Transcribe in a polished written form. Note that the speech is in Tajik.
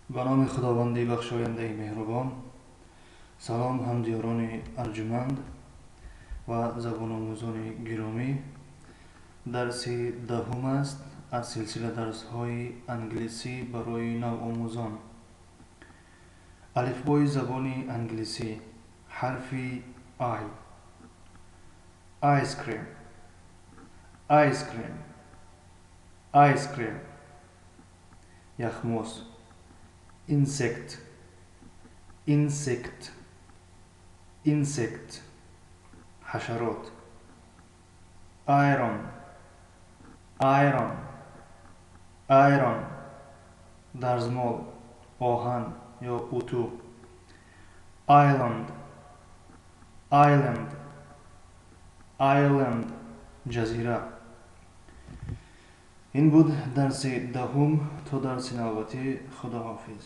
Ба номи Худованди бахшояндаи меҳрубон. Салом, ҳамдиёрони арҷуманд ва забономӯзони гиромӣ. Дарси 10-ум аст аз силсила дарсҳои англисӣ барои навомӯзон. Алифбои забони англисӣ. Ҳарфи I. Ice cream, ice cream, ice cream, яхмоз. Insect, insect, insect, ҳашарот. Iron, iron, iron, дарзмол, оҳан ё уту. Island, island, island, ҷазира. Ин буд дарси 10-ум. То дарси навбатӣ, худоҳофиз.